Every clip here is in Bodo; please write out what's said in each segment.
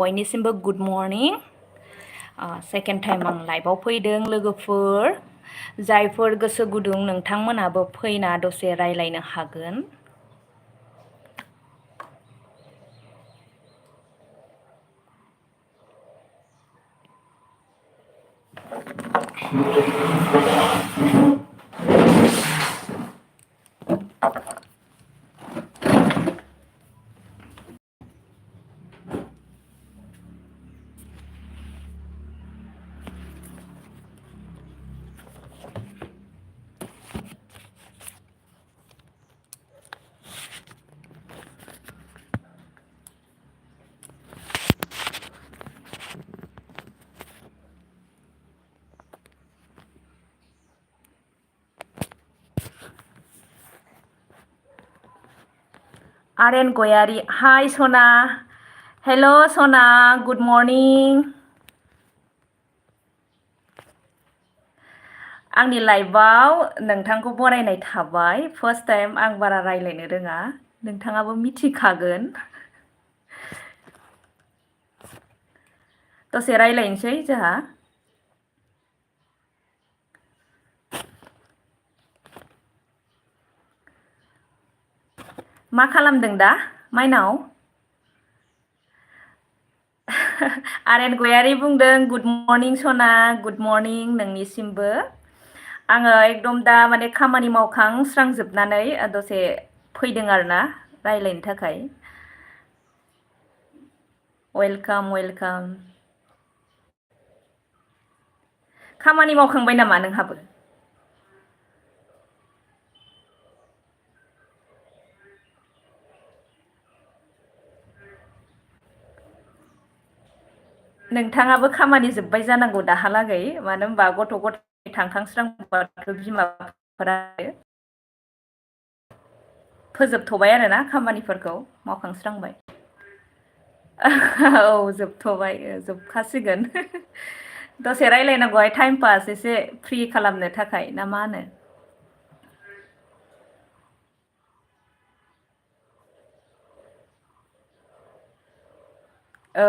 बयनिसिमबो गुड मर्निं सेकेन्ड टाइम आं लाइभआव फैदों लोगोफोर जायफोर गोसो गुदुं नोंथांमोनाबो फैना दसे रायलायनो हागोन। आर्यन गयारी, हाय सना, हेल' सना, गुड मर्निं। आंनि लाइभआव नोंथांखौ बरायनाय थाबाय। फार्स्ट टाइम आं बारा रायलायनो रोङा, नोंथाङाबो मिथिखागोन। दसे रायलायनोसै जोंहा। मा खालामदों दा माइनाव? आर्यन गयारी बुंदों गुड मर्निं सना, गुड मर्निं नोंनिसिमबो। आङो एकदम दा माने खामानि मावखांस्रांजोबनानै दसे फैदों आरोना रायलायनो थाखाय। Welcome welcome. खामानि मावखांबाय नामा नोंहाबो? नोंथाङाबो खामानि जोब्बाय जानांगौ दाहालागै, मानो होनबा गथ' गथाय थांखांस्रांबाथ' बिमाफोरा फोजोबथ'बाय आरोना खामानिफोरखौ मावखांस्रांबाय। औ जोबथ'बाय, जोबखासिगोन। दसे रायलायनांगौहाय टाइम पास एसे फ्रि खालामनो थाखाय, ना मा होनो? औ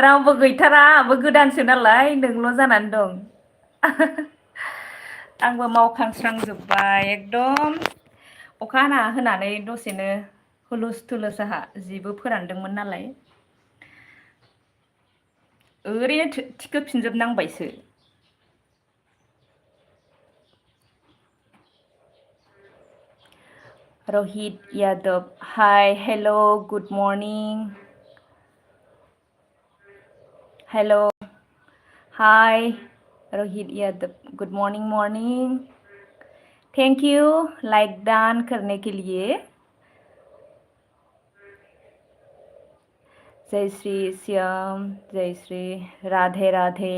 रावबो गैथारा, आंहाबो गोदानसो नालाय नोंल' जानानै दं। आंबो मावखांस्रांजोब्बाय एकदम अखा हाना होनानै दसेनो हुलुस थुलुस आहा जिबो फोरानदोंमोन नालाय। ओरैनो थिखोफिनजोबनांबायसो। रहित Yadav, hi hello' good morning. Hello' hi Rohit Yadav, good morning morning. Thank you like done करने के लिए। जय श्री श्याम, जय Shri Radhe Radhe.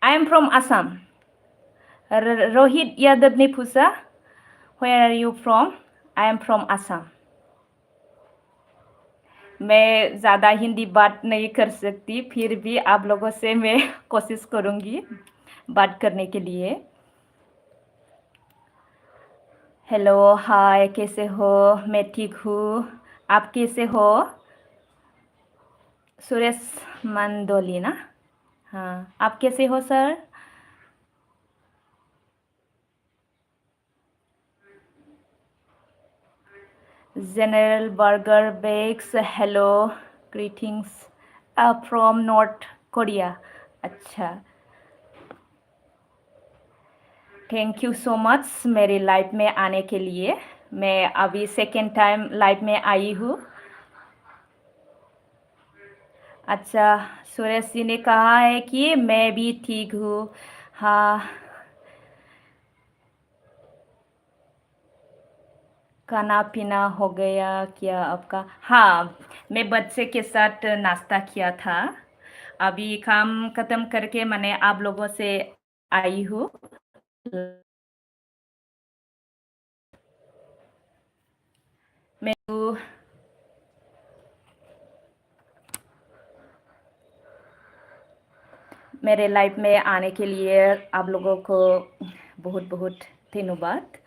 I am from Assam. Rohit Yadav ने पूछा where are you from? I am from Assam. मैं ज़्यादा हिंदी बात नहीं कर सकती, फिर भी आप लोगों से मैं कोशिश करूँगी बात करने के लिए। हेलो हाय, कैसे हो? मैं ठीक हूँ, आप कैसे हो? सुरेश मंदोली ना? हाँ, आप कैसे हो sir? General Burger Bakes, hello, greetings from North Korea. अच्छा, थैंक यू सो मच मेरी लाइफ में आने के लिए। मैं अभी सेकेंड टाइम लाइफ में आई हूँ। अच्छा, सुरेश जी ने कहा है कि मैं भी ठीक हूँ। हाँ, खाना पीना हो गया क्या आपका? हाँ, मैं बच्चे के साथ नाश्ता किया था। अभी काम खत्म करके मैंने आप लोगों से आई हूँ। मैं मेरे लाइफ में आने के लिए आप लोगों को बहुत बहुत धन्यवाद।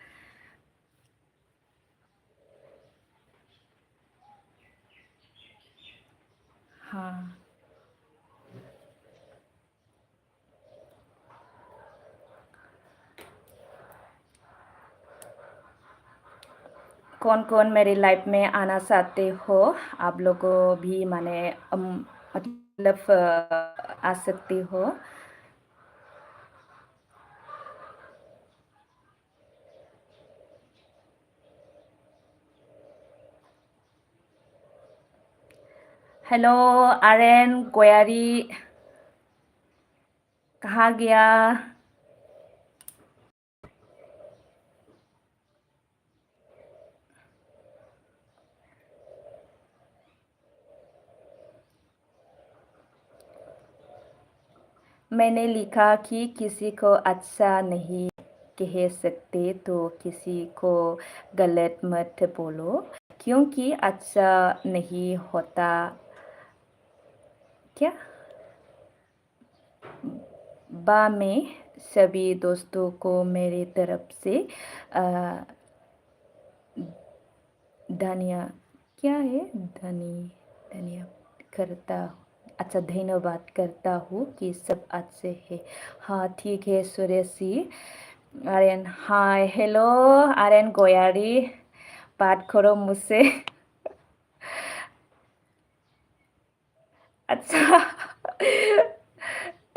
हाँ, कौन-कौन मेरी लाइफ में आना चाहते हो? आप लोगों भी माने मतलब आ सकती हो। हेलो आर्यन गयारी, कहाँ गया? मैंने लिखा कि किसी को अच्छा नहीं कह सकते तो किसी को गलत मत बोलो क्योंकि अच्छा नहीं होता क्या? बा मैं सभी दोस्तों को मेरी तरफ से अ, धन्य क्या है धन्यवाद करता अच्छा धन्यवाद करता हूँ कि सब अच्छे है। हाँ ठीक है सुरेशी। आर्यन हाय हेलो आर्यन गोयारी, बात करो मुझसे। अच्छा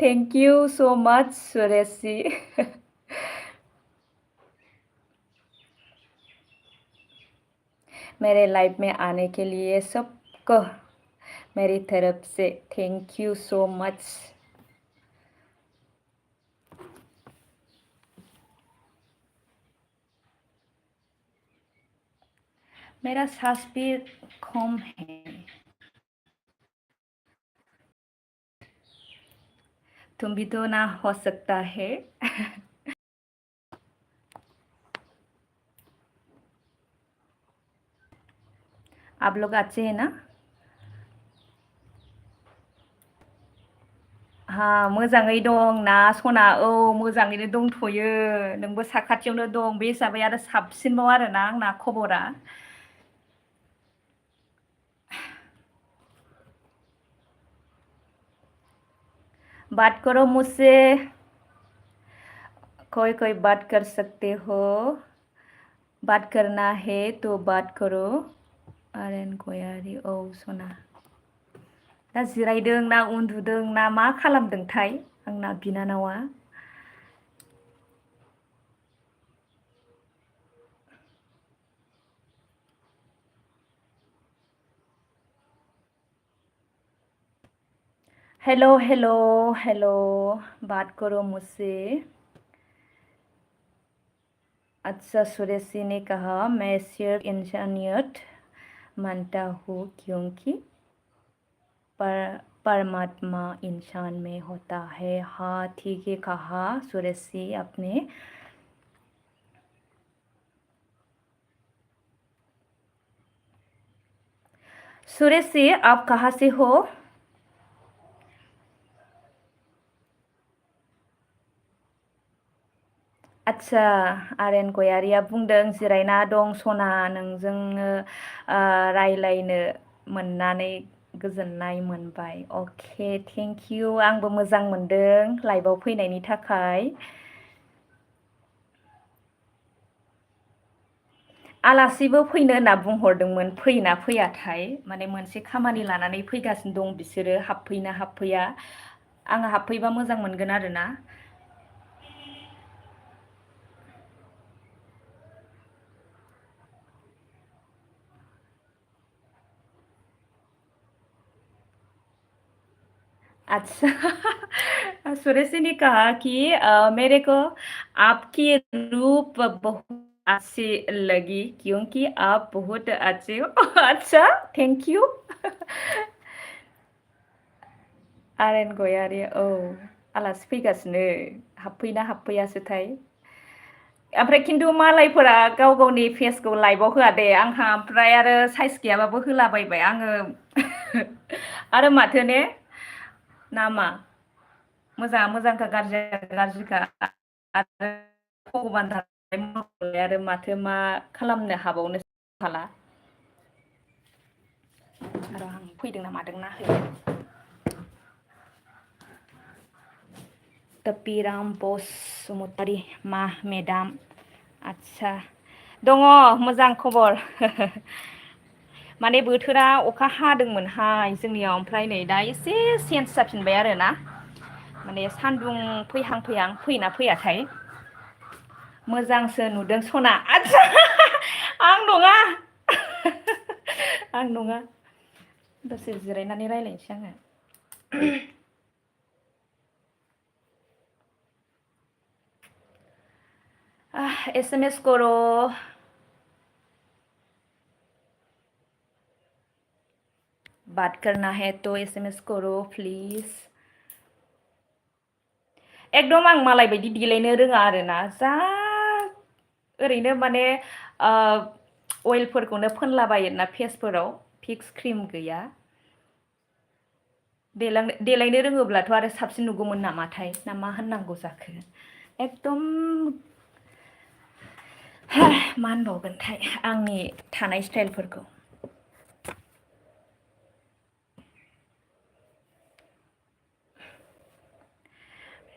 थैंक यू सो मच सुरेशी। मेरे लाइफ में आने के लिए सबको मेरी तरफ से थैंक यू सो मच। मेरा सांस भी कम है। तुम भी तो ना हो सकता है। आप लोग अच्छे हैं ना? मोजाङै दं ना सना? औ मोजाङैनो दंथ'यो। नोंबो साखाथियावनो दं बे हिसाबै आरो साबसिनबाव आरोना आंना खबरा। बात करो मुझसे, कोई बात कर सकते हो, बात करना है तो बात करो। आर्यन गयारी औ सना दा जिरायदों ना उन्दुदों ना मा खालामदोंथाय आंना बिनानावा? हेलो हेलो हेलो, बात करो मुझसे। अच्छा सुरेशी ने कहा मैं सिर्फ इंसानियत मानता हूँ क्योंकि परमात्मा इंसान में होता है। हाँ ठीक है कहा सुरेशी आपने। सुरेशी आप कहाँ से हो? आच्छा आर्यन गयारिया बुंदों जिरायना दं सना नोंजोंनो रायलायनो मोननानै गोजोननाय मोनबाय। अके थेंक इउ आंबो मोजां मोनदों लाइभआव फैनायनि थाखाय। आलासिबो फैनो होनना बुंहरदोंमोन फैयोना फैयाथाय माने मोनसे खामानि लानानै फैगासिनो दं बिसोरो हाबफैना हाबफैया। आङो हाबफैबा मोजां मोनगोन आरोना। अच्छा सुरेश ने कहा कि मेरे को आपकी रूप बहुत अच्छी लगी क्योंकि आप बहुत अच्छे हो। अच्छा थैंक यू। आर्यन गयारि औ आलासि फैगासिनो हाबफैना हाबफैयासोथाय। ओमफ्राय खिन्थु मालायफोरा गाव गावनि फेसखौ लाइभआव होआ दे आंहा ओमफ्राय आरो साइज गैयाबाबो होलाबायबाय आङो। आरो माथो ने नामा मोजाङा मोजांखा गाज्रिया गाज्रिखा आरो भगबान थानाय आरो माथो मा खालामनो हाबावनो हाला। र' आं फैदोंना मादोंना तपिराम बसुमतारी मा मेडाम आच्छा दङ मोजां खबर माने बोथोरा अखा हादोंमोनहाय जोंनियाव ओमफ्राय नै दा एसे चेन्ज जाफिनबाय आरोना माने सान्दुं फैहां फैहां फैना फैयाथाय मोजांसो नुदों सना आच्छा आं नङा आं नङा दसे जिरायनानै रायलायनोसै आङो एसएमएस करो बात करना है तो एसएमएस करो प्लिज एकदम आं मालाय बायदि देलायनो रोङा आरोना जा ओरैनो माने अइलफोरखौनो फोनलाबायोना फेसफोराव फिक्स क्रिम गैया देलायनो रोङोब्लाथ' आरो साबसिन नुगौमोन नामाथाय ना मा होननांगौ जाखो एकदम मा होनबावगोनथाय आंनि थानाय स्टाइलफोरखौ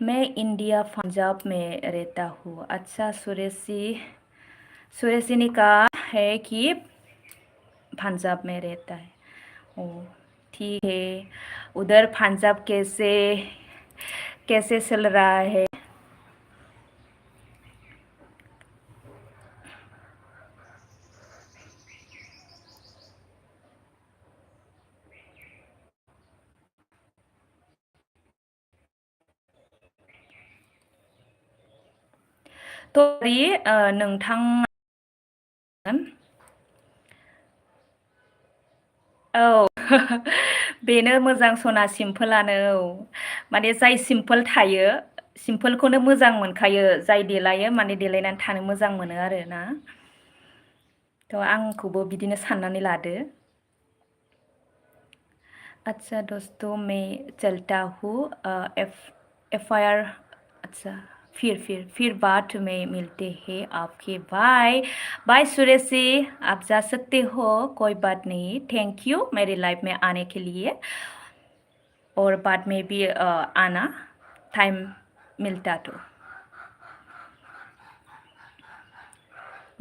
मैं इंडिया पंजाब में रहता हूँ अच्छा सुरेशी ने कहा है कि पंजाब में रहता है ओ ठीक है उधर पंजाब कैसे कैसे चल रहा है तो नोंथां औ बेनो मोजां सना सिम्पोलानो औ माने जाय सिम्पोल थायो सिम्पोलखौनो मोजां मोनखायो जाय देलायो माने देलायनानै थानो मोजां मोनो आरो ना थ' आंखौबो बिदिनो साननानै लादो अच्छा दोस्तों मैं चलता हूँ एफ आई आर अच्छा फिर बाद में मिलते हैं आपके बाय बाय सुरेशी आप जा सकते हो कोई बात नहीं थैंक यू मेरी लाइफ में आने के लिए और बाद में भी आना टाइम मिलता तो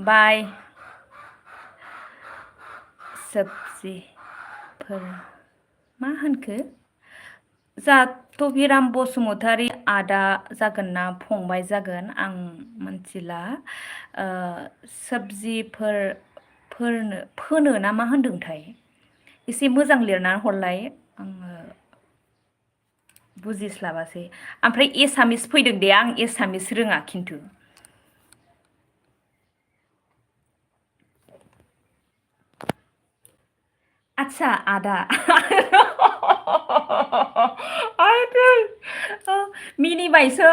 बाय सब्जिफोर मा होनखो जाथ'बिराम बसुमतारी आदा जागोन ना फंबाय जागोन आं मोनथिला सब्जिफोर फोनो ना मा होनदोंथाय एसे मोजां लिरनानै हरलाय आङो बुजिस्लाबासै ओमफ्राय एसामिस फैदों दे आं एसामिस रोङा खिन्थु आच्छा आदा मिनिबायसो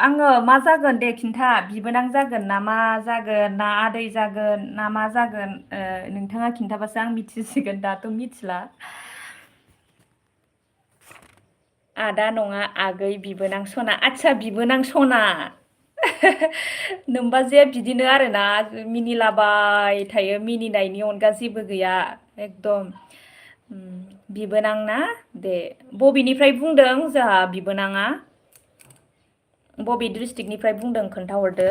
आङो मा जागोन दे खिन्था बिबोनां जागोन ना मा जागोन ना आदै जागोन ना मा जागोन नोंथाङा खिन्थाबासो आं मिथिसिगोन दाथ' मिथिला आदा नङा आगै बिबोनां सना आच्छा बिबोनां सना नोमबाजैया बिदिनो आरोना मिनिलाबाय थायो मिनिनायनि अनगा जेबो गैया एकदम बिबोनां ना दे बबेनिफ्राय बुंदों जोंहा बिबोनाङा बबे डिस्ट्रिक्टनिफ्राय बुंदों खोन्थाहरदो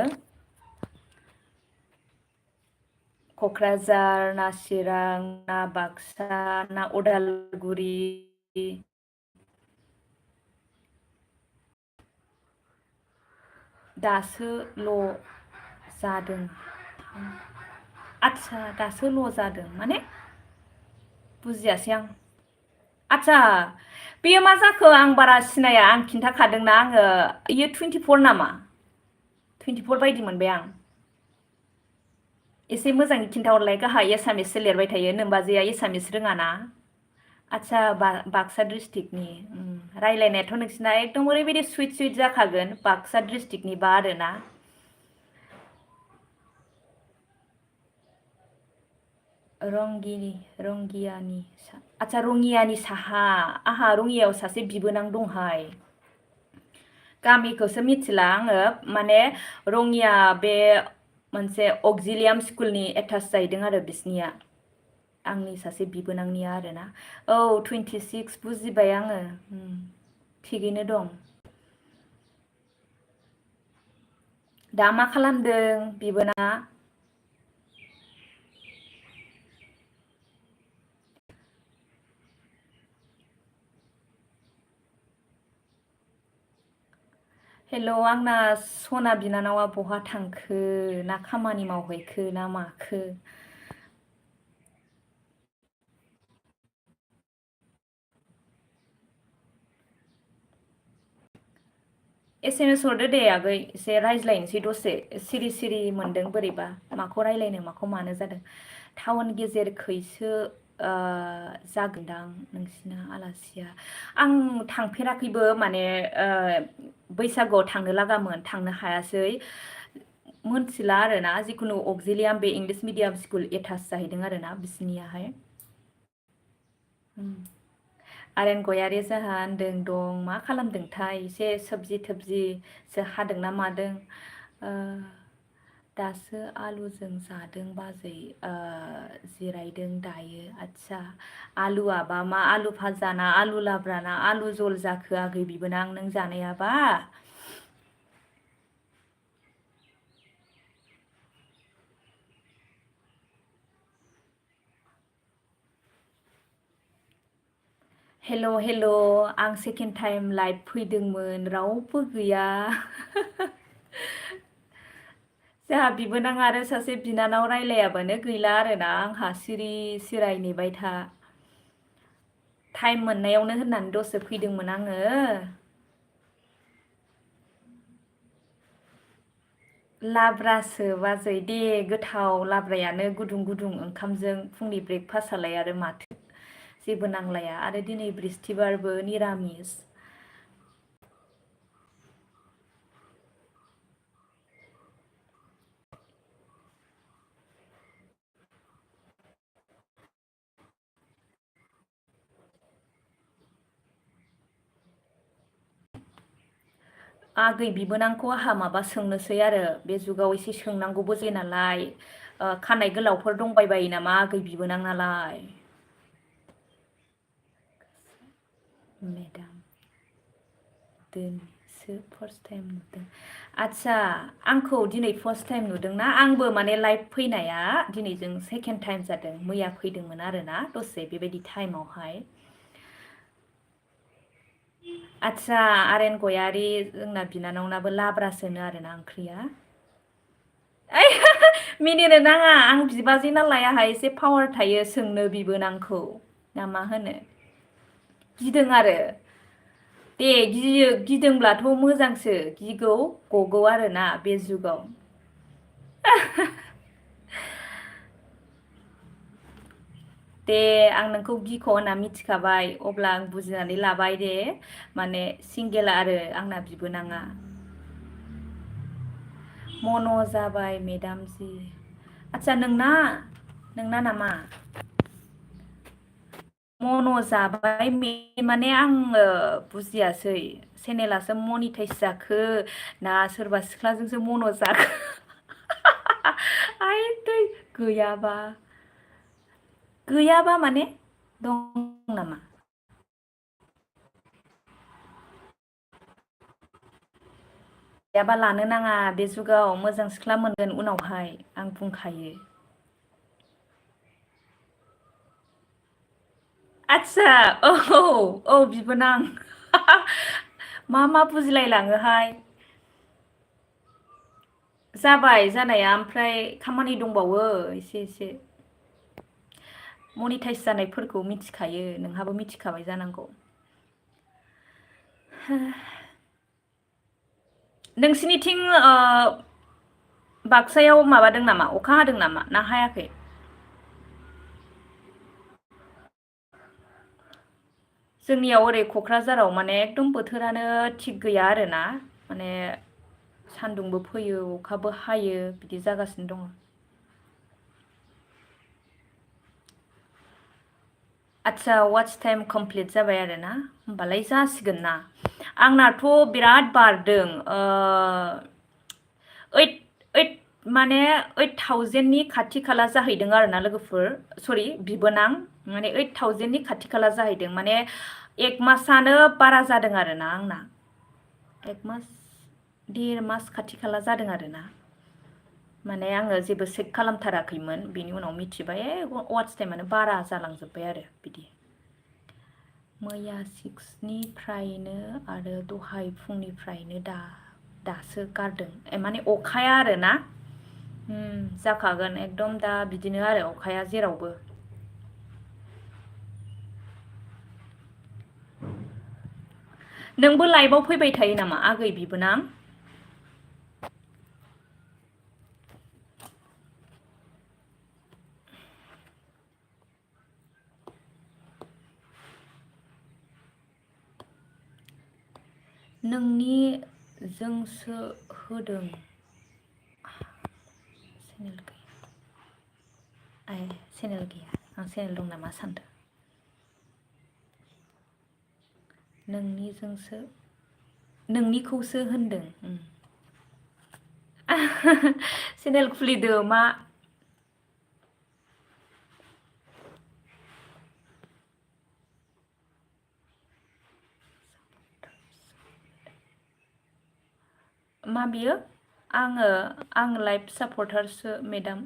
क'क्राझार ना चिरां ना बाक्सा ना उदालगुरि दासोल' जादों आच्छा दासोल' जादों माने बुजियासै आं आच्छा बेयो मा जाखो आं बारा सिनाया आं खिन्थाखादोंना आङो इयो 24 नामा 24 बायदि मोनबाय आं एसे मोजाङै खिन्थाहरलाय गाहा एसामिससो लिरबाय थायो नोमबाजैया एसामिस रोङाना आच्छा बाक्सा डिस्ट्रिक्टनि रायलायनायाथ' नोंसिना एकदम ओरैबायदि सुइट सुइट जाखागोन बाक्सा डिस्ट्रिक्टनिबा आरोना रंगियानि आच्छा रङियानि साहा आहा रङियायाव सासे बिबोनां दंहाय गामिखौसो मिथिला आङो माने रङिया बे मोनसे अक्जिलियाम स्कुलनि एटाच जाहैदों आरो बिसनिया आंनि सासे बिबोनांनिया आरोना औ 26 बुजिबाय आङो थिगैनो दं दा मा खालामदों बिबोना हेल' आंना सना बिनानावा बहा थांखो ना खामानि मावहैखो ना माखो एसेमेस हरदो दे आगै एसे रायज्लायनोसै दसे सिरि सिरि मोनदों बोरैबा माखौ रायज्लायनो माखौ मानो जादों टाउन गेजेरखैसो जागोनदां नोंसिना आलासिया आं थांफेराखैबो माने बैसागुआव थांनो लागामोन थांनो हायासै मोनथिला आरोना जिखुनु अक्जिलियाम बे इंलिश मिडियाम स्कुल एटाच जाहैदों आरोना बिसिनियाहाय आरेन गयारि जाहा होनदों दं मा खालामदोंथाय एसे सोबजि थोबजिसो हादोंना मादों दासो आलुजों जादों बाजै जिरायदों दायो आदसा आलुआबा मा आलु भाजाना आलु लाब्राना आलु जल जाखो आगै बिबोनां नों जानायाबा हेल' हेल' आं सेकेन्ड टाइम लाइभ फैदोंमोन रावबो गैया जोंहा बिबोनां आरो सासे बिनानाव रायलायाबानो गैला आरोना आंहा सिरि सिराय नेबाय था टाइम मोननायावनो होननानै दसे फैदोंमोन आङो लाब्रासो बाजै दे गोथाव लाब्रायानो गुदुं गुदुं ओंखामजों फुंनि ब्रेकफास्टआलाय आरो माथो जेबो नांलाया आरो दिनै बृस्तिबारबो निरामिस आगै बिबोनांखौ आहा माबा सोंनोसै आरो बे जुगाव एसे सोंनांगौबो जायो नालाय खानाय गोलावफोर दंबायबायो नामा आगै बिबोनां नालाय मेदाम दिनैसो फार्स्ट टाइम नुदों आदसा आंखौ दिनै फार्स्ट टाइम नुदोंना आंबो माने लाइभ फैनाया दिनैजों सेकेन्ड टाइम जादों मैया फैदोंमोन आरोना दसे बेबायदि टाइमावहाय आदसा आरेन गयारि जोंना बिनानावनाबो लाब्रासोनो आरोना ओंख्रिया मिनिनो नाङा आं बिबाजै नालाय आंहा एसे पावार थायो सोंनो बिबोनांखौ ना मा होनो गिदों आरो दे गिदोंब्लाथ' मोजांसो गिगौ गगौ आरोना बे जुगाव दे आं नोंखौ गिख' होनना मिथिखाबाय अब्ला आं बुजिनानै लाबाय दे माने सिंगेल आरो आंना बिबोनाङा मन' जाबाय मेदामजि आदसा नोंना नामा मन' जाबाय माने आङो बुजियासै चेनेलासो मनिटाइस जाखो ना सोरबा सिख्लाजोंसो मन' जाखो आइ दै गैयाबा माने दं नामा गैयाबा लानो नाङा बे जुगाव मोजां सिख्ला मोनगोन उनावहाय आं बुंखायो आदसा औ बिबोनां मा बुजिलायलाङोहाय जाबाय जानाया ओमफ्राय खामानि दंबावो एसे मनिटाइस जानायफोरखौ मिथिखायो नोंहाबो मिथिखाबाय जानांगौ नोंसिनिथिं बाक्सायाव माबादों नामा अखा हादों नामा ना हायाखै जोंनियाव ओरै क'क्राझाराव माने एकदम बोथोरानो थिग गैया आरोना माने सान्दुंबो फैयो अखाबो हायो बिदि जागासिनो दङ आदसा वाट्स टाइम कमप्लिट जाबाय आरोना होमबालाय जासिगोन ना आंनाथ' बिराद बारदों ओइट माने 8,000नि खाथि खाला जाहैदों आरोना लोगोफोर सरि बिबोनां माने 8,000नि खाथि खाला जाहैदों माने 1 मासानो बारा जादों आरोना आंना 1 मास 1.5 मास खाथि खाला जादों आरोना माने आङो जेबो चेक खालामथाराखैमोन बिनि उनाव मिथिबाय वाट्स टाइमानो बारा जालांजोब्बाय आरो बिदि मैया 6निफ्रायनो आरो दहाय फुंनिफ्रायनो दासो गारदों माने अखाया आरोना जाखागोन एकदम दा बिदिनो आरो अखाया जेरावबो नोंबो लाइभआव फैबाय थायो नामा आगै बिबोनां नोंनि जोंसो होदों चेनेल गैया चेनेल गैया आं चेनेल दं नामा सानदों नोंनिखौसो होनदों चेनेल खुलिदो मा मा बियो आं लाइभ सापर्टारसो मेडाम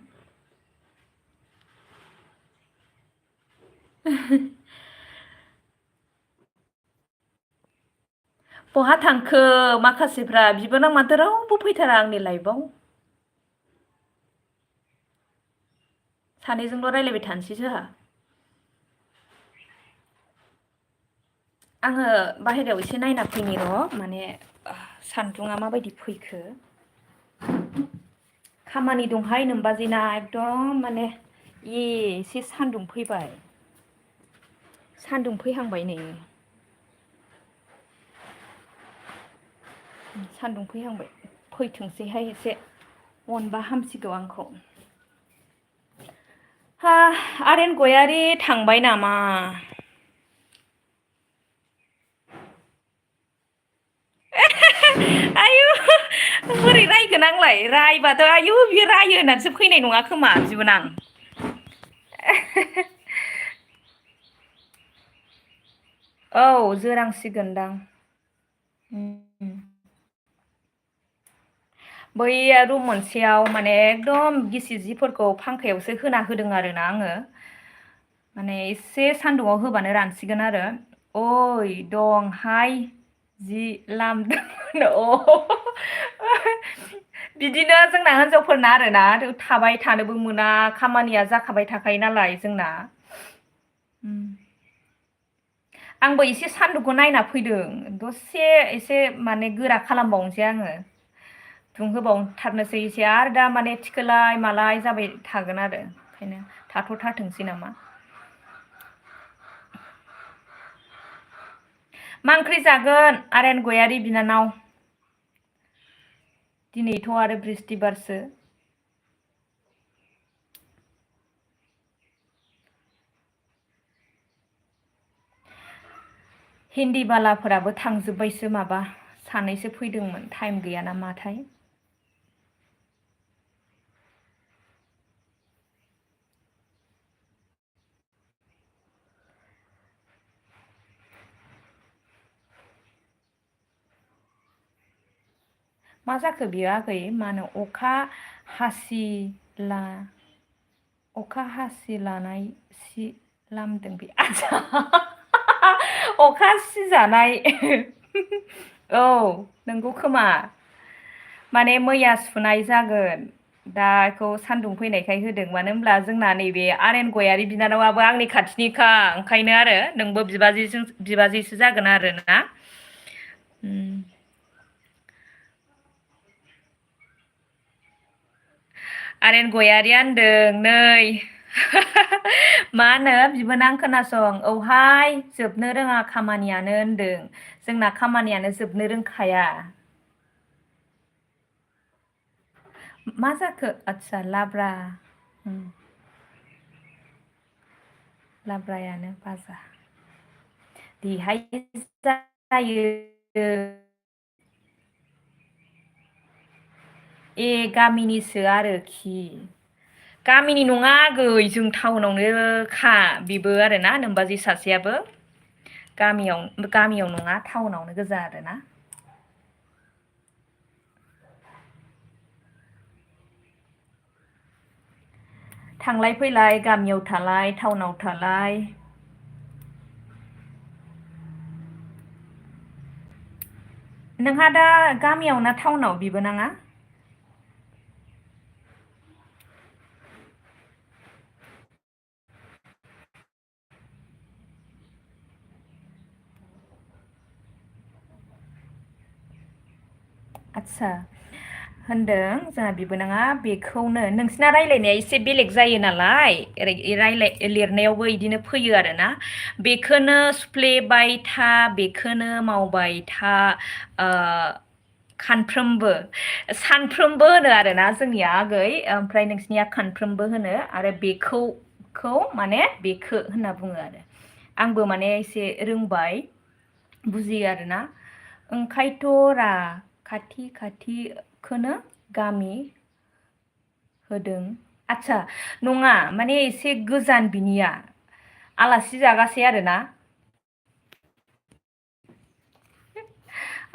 बहा थांखो माखासेफ्रा बिबोनां माथो रावबो फैथारा आंनि लाइभआव सानैजोंल' रायलायबाय थानोसै जोंहा आङो बाहेरायाव एसे नायना फैनि र' माने सान्दुङा माबायदि फैखो खामानि दंहाय नोमबाजैना एकदम माने एसे सान्दुं फैबाय सान्दुं फैहांबाय नै सान्दुं फैहांबाय फैथोंसैहाय एसे अनबा हामसिगौ आंखौ आरेन गयारि थांबाय नामा आयु बोरै रायगोन आंलाय रायबाथ' आयु बियो रायो होननानैसो फैनाय नङा खोमा बिबोनां औ जोरांसिगोनदां बै रुम मोनसेयाव माने एकदम गिसि जिफोरखौ फांखायावसो होना होदों आरोना आङो माने एसे सान्दुङाव होबानो रानसिगोन आरो ओइ दंहाय जि लामदों बिदिनो जोंना हिनजावफोरना आरोना थाबाय थानोबो मोना खामानिया जाखाबाय थाखायो नालाय जोंना आंबो एसे सान्दुंखौ नायना फैदों दसे एसे माने गोरा खालामबावनोसै आङो दुंहोबावथारनोसै एसे आरो दा माने थिखोलाय मालाय जाबाय थागोन आरो ओंखायनो थाथ'थारथोंसै नामा मा ओंख्रि जागोन आरेन गयारि बिनानाव दिनैथ' आरो बृस्तिबारसो हिन्दी बालाफोराबो थांजोब्बायसो माबा सानैसो फैदोंमोन टाइम गैया ना माथाय मा जाखो बियो आगै मानो अखा हासि लानाय सि लामदों बे आजा अखा सिजानाय औ नंगौ खोमा माने मैया सुनाय जागोन दा बेखौ सान्दुं फैनायखाय होदों मानो होनब्ला जोंना नैबे आरेन गयारि बिनानावाबो आंनि खाथिनिखा ओंखायनो आरो नोंबो बिबाजैसो जागोन आरो ना आरेन गयारिया होनदों नै मा होनो बिबोनां खोनासं औहाय जोबनो रोङा खामानियानो होनदों जोंना खामानियानो जोबनो रोंखाया मा जाखो आतसा लाब्रा लाब्रायानो बाजा बेहाय जायो ए गामिनिसो आरोखि गामिनि नङा आगै जों टाउनावनो खा बेबो आरोना नोमबाजै सासेयाबो गामियाव नङा टाउनावनो गोजा आरोना थांलाय फैलाय गामियाव थालाय टाउनाव थालाय नोंहा दा गामियाव ना टाउनाव बिबोनाङा आदसा होनदों जोंहा बिबोनाङा बेखौनो नोंसिना रायलायनाया एसे बेलेग जायो नालाय लिरनायावबो इदिनो फैयो आरोना बेखौनो सुफ्लेबाय था बेखौनो मावबाय था ओ खानफ्रोमबो सानफ्रोमबो होनो आरोना जोंनिया आगै ओमफ्राय नोंसिनिया खानफ्रोमबो होनो आरो बेखौ माने बेखो होनना बुङो आरो आंबो माने एसे रोंबाय बुजियो आरोना ओंखायथ' रा खाथि खाथिखौनो गामि होदों आदसा नङा माने एसे गोजान बिनिया आलासि जागासे आरोना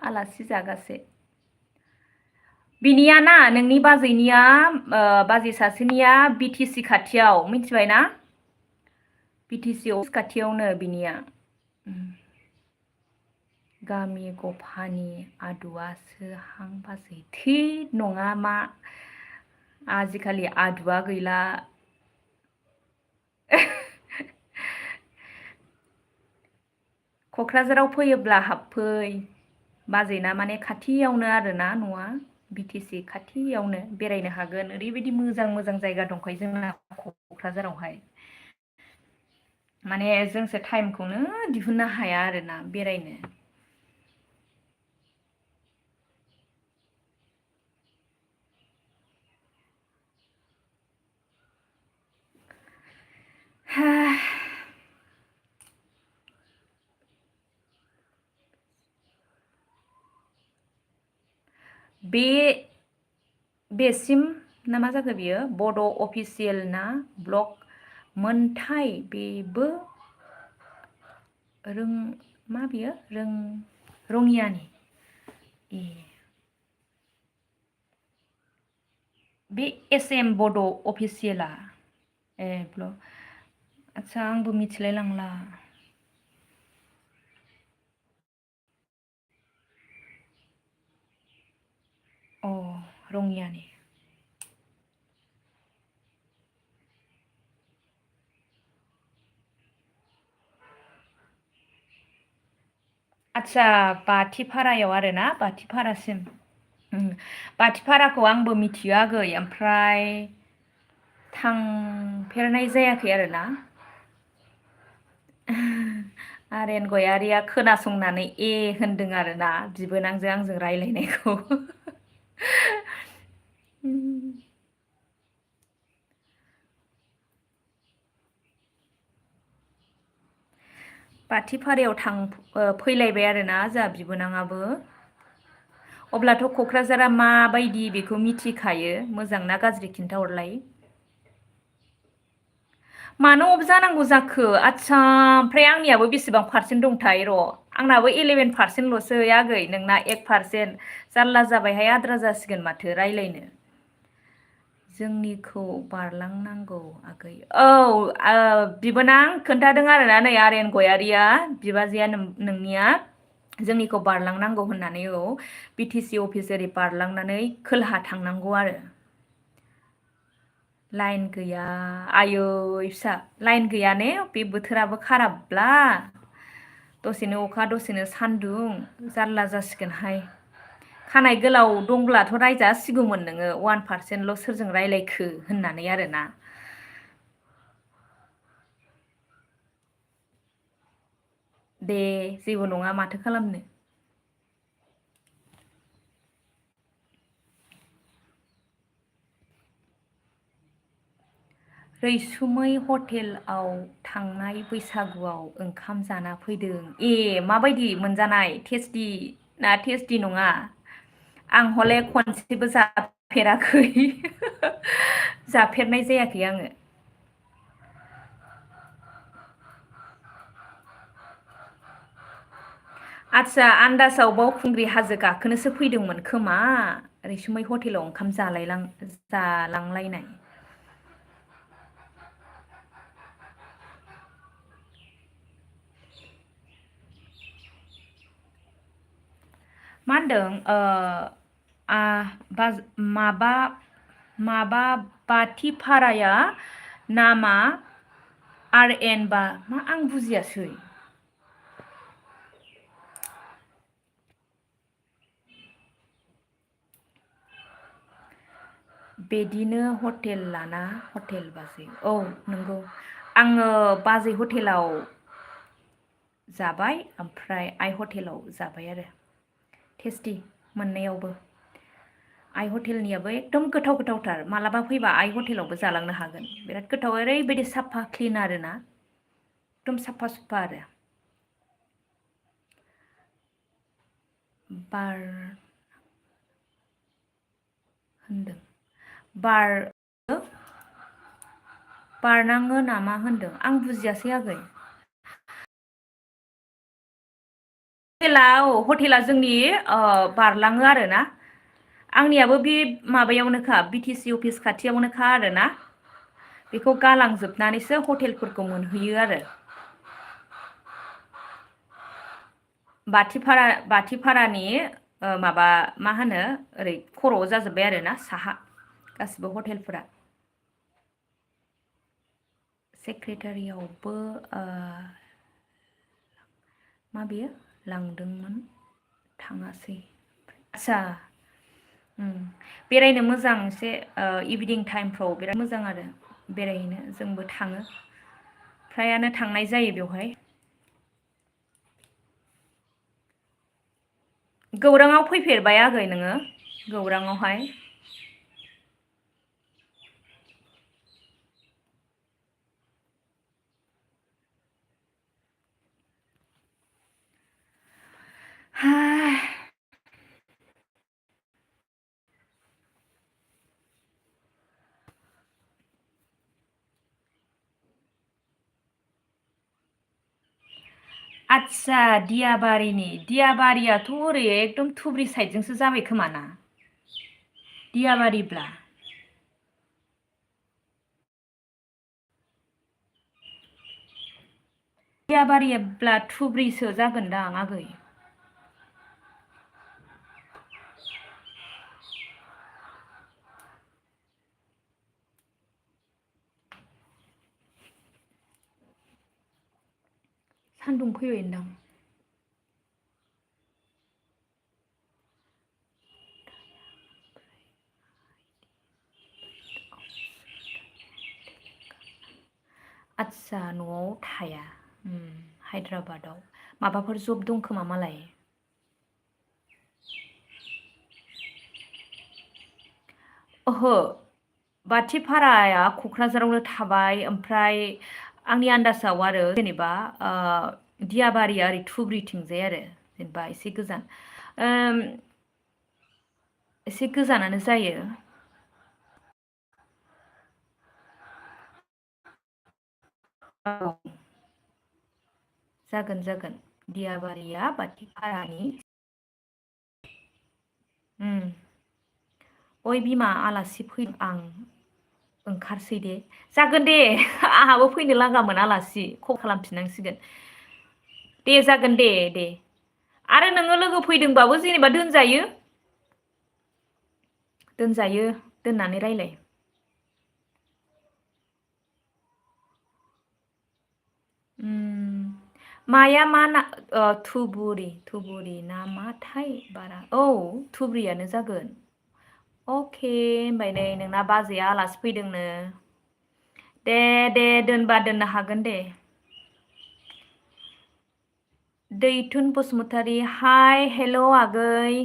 आलासि जागासे बिनिया ना नोंनि बाजैनिया बाजै सासेनिया बि टि सि खाथियाव मिथिबाय ना बि टि सि अफिस खाथियावनो बिनिया गामि गफानि आदुवासो हां बाजै थै नङा मा आजिखालि आदुवा गैला क'क्राझाराव फैयोब्ला हाबफै बाजैना माने खाथियावनो आरोना न'आ बि टि सि खाथियावनो बेरायनो हागोन ओरैबायदि मोजां मोजां जायगा दंखायो जोंना क'क्राझारावहाय माने जोंसो टाइमखौनो दिहुननो हाया आरोना बेरायनो बे बेसिम ना मा जाखो बियो बड' अफिसियेल ना ब्लग मोनथाय बेबो मा बियो रङियानि ए बे एस एम बड' अफिसियेला ए आदसा आंबो मिथिलाय लांला अ रङियानि आदसा बाथिपारायाव आरोना बाथिपारासिम बाथिपाराखौ आंबो मिथियो आगै ओमफ्राय थांफेरनाय जायाखै आरोना आरेन गयारिया खोनासंनानै ए होनदों आरोना बिबोनांजों आंजों रायलायनायखौ बाथिपारायाव फैलायबाय आरोना जोंहा बिबोनाङाबो अब्लाथ' क'क्राझारा माबायदि बेखौ मिथिखायो मोजां ना गाज्रि खिन्थाहरलाय मानो अफ जानांगौ जाखो आदसा ओमफ्राय आंनियाबो बेसेबां पारसेन्ट दंथाय र' आंनाबो 11%ल'सो आगै नोंना 1% जारला जाबायहाय आद्रा जासिगोन माथो रायलायनो जोंनिखौ बारलांनांगौ आगै औ बिबोनां खोन्थादों आरोना नै आरेन गयारिया बिबाजैया नोंनिया जोंनिखौ बारलांनांगौ होननानै औ बि टि सि अफिस ओरै बारलांनानै खोलाहा थांनांगौ आरो लाइन गैया आयै फिसा लाइन गैया ने बे बोथोराबो खाराबब्ला दसेनो अखा दसेनो सान्दुं जारला जासिगोनहाय खानाय गोलाव दंब्लाथ' रायजासिगौमोन नोङो 1%ल' सोरजों रायलायखो होननानै आरोना दे जेबो नङा माथो खालामनो रैसुमै हटेलआव थांनाय बैसागुआव ओंखाम जाना फैदों ए माबायदि मोनजानाय टेस्टि ना टेस्टि नङा आं हले खनसेबो फेराखै जाफेरनाय जायाखै आङो। आदसा आन्दासाव बावखुंग्रि हाजो गाखोनोसो फैदोंमोन खोमा रैसुमै हटेलाव ओंखाम जालांलायनाय। मा होनदों माबा माबा बाथिपाराया नामा आर एन बा मा आं बुजियासै। बिदिनो हटेल लाना हटेल बाजै औ नंगौ आङो बाजै हटेलाव जाबाय ओमफ्राय आइ हटेलाव जाबाय आरो टेस्टि मोननैयावबो। आइ हटेलनियाबो एकदम गोथाव गोथावथार मालाबा फैबा आइ हटेलावबो जालांनो हागोन बिराद गोथाव ओरैबायदि साफा क्लिन आरोना एकदम साफा सुफा आरो। बार होनदों बारनाङो नामा होनदों आं बुजियासै आगै। हटेला जोंनि बारलाङो आरोना आंनियाबो बे माबायावनोखा बिटिसि अफिस खाथियावनोखा आरोना बेखौ गालांजोबनानैसो हटेलफोरखौ मोनहैयो आरो। बाथिपारानि माबा मा होनो ओरै खर'आव जाजोब्बाय आरोना साहा गासिबो हटेलफोरा। सेक्रेटारियावबो मा बेयो लांदोंमोन थाङासै। आदसा बेरायनो मोजां एसे इभिनिं टाइमफ्राव बिराद मोजां आरो बेरायहैनो जोंबो थाङो फ्रायानो थांनाय जायो बेवहाय। गौराङाव फैफेरबाय आगै नोङो गौराङावहाय? आदसा दियाबारियाथ' ओरै एकदम धुब्रि साइडजोंसो जाबाय खोमा ना दियाबारिब्ला? दियाबारिब्ला धुब्रिसो जागोनदां आगै। सान्दुं फैबायदां। आदसा न'आव थाया हायद्राबादाव माबाफोर जब दं खोमा मालाय। ओहो बाथिपाराया क'क्राझारावनो थाबाय ओमफ्राय आंनि आन्दाजाव आरो जेनेबा दियाबारिया ओरै धुब्रिथिंजाय आरो जेनेबा एसे गोजानानो जायो। औ जागोन दियाबारिया बाथिपारानि ओइ बिमा आलासि फैदों आं ओंखारसै दे जागोन दे आंहाबो फैनो लागामोन आलासि कल खालामफिननांसिगोन दे जागोन दे आरो नोङो लोगो फैदोंबाबो जेनेबा दोनजायो दोननानै रायलाय। माया मा ना थुबुरि ना माथाय बारा औ धुब्रियानो जागोन। अके होनबाय नै नोंना बाजैया आलासि फैदोंनो दे दोनबा दोननो हागोन दे। दैथुन बसुमतारी हाय हेल' आगै